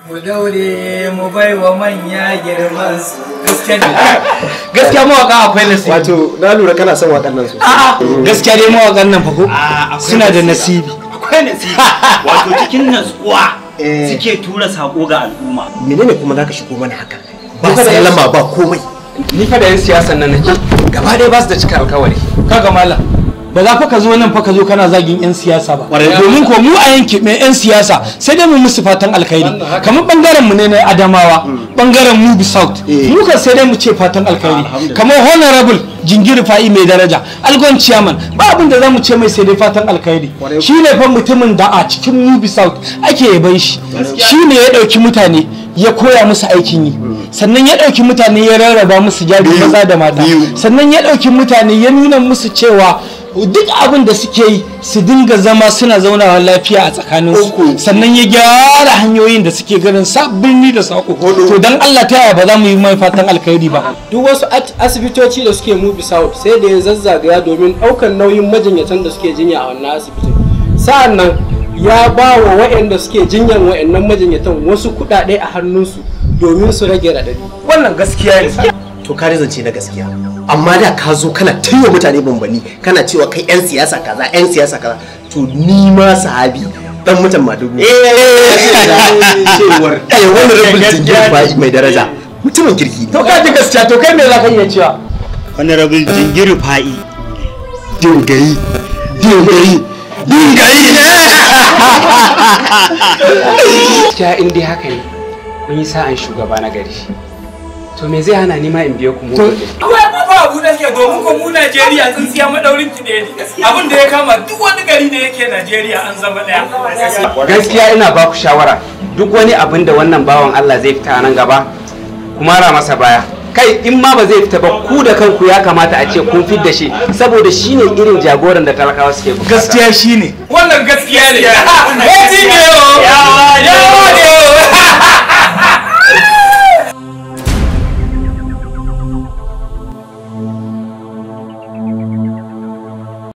Mu daure mu bai wa manya girman su. Gaskiya ne. Gaskiya mawaka akwai nasibi. Wato na lura kana son wakan nan sosai. A'a, gaskiya dai mawakan nan fa ko suna da nasibi. Akwai nasibi. Wato cikin natsuwa suke tura sako ga al'umma. Menene kuma zaka shigo mana haka? Ba sallama ba komai. Ni fa da yan siyasan nan nake. Gaba ɗaya ba su da cika alkawari. Kaga malam, ba za fa ka zo nan fa ka zo kana zagin yan siyasa ba. Domin ko mu a yanki mai yan siyasa sai dai mu musu fatan alkhairi. Kamar bangaren mu ne na Adamawa, bangaren Mubi South. Mu kan sai dai mu ce fatan alkhairi. Kamar Honorable Jingiri Fa'i mai daraja, Algon Chairman, ba abin da za mu ce mai sai dai fatan alkhairi. Shi ne fa mutumin da a cikin Mubi South ake yaban shi. Shi ne ya ɗauki mutane ya koya musu aikin yi. Sannan ya ɗauki mutane ya rarraba musu jari maza da mata. Sannan ya ɗauki mutane ya nuna musu cewa duk abin da suke yi su dinga zama suna zaunawa lafiya a tsakaninsu. Sannan ya gyara hanyoyin da suke garin sa birni da sako. To dan Allah ta yaya ba za mu yi mai fatan alkhairi ba? Duk wasu asibitoci da suke Mubi South sai da ya zazzagaya domin ɗaukar nauyin majinyatan da suke jinya a wannan asibitin. Sa'an nan ya ba wa waɗanda suke jinyan waɗannan majinyatan wasu kuɗaɗe a hannunsu domin su rage raɗaɗi. Wannan gaskiya ne. To ka zance na gaskiya. Amma da ka zo kana taiwa mutane bambani, kana cewa kai yan siyasa kaza, yan siyasa kaza. To ni ma sahabi dan mutan Madugu. Cewar wani rabin Jingiri Fa'i mai daraja. Mutumin kirki. To ka ji gaskiya, to kai me za ka iya cewa? Honorable Jingiri Fa'i. Dingayi. Dingayi. Dingayi. Gaskiya in dai haka ne, mun yi sa'an shugaba na gari. To me zai hana ni ma in biyo ku mu? To wai mu ba abu da ke domin ko mu Najeriya tsintsiya madaurin ki ne. Abin da ya kama duk wani gari da yake Najeriya an zama daya. Gaskiya ina ba ku shawara, duk wani abin da wannan bawan Allah zai fita nan gaba, ku mara masa baya. Kai in ma ba zai fita ba, ku da kanku ya kamata a ce kun fidda shi, saboda shine irin jagoran da talakawa suke bukata. Gaskiya shine. Wannan gaskiya ne. Wati ne o.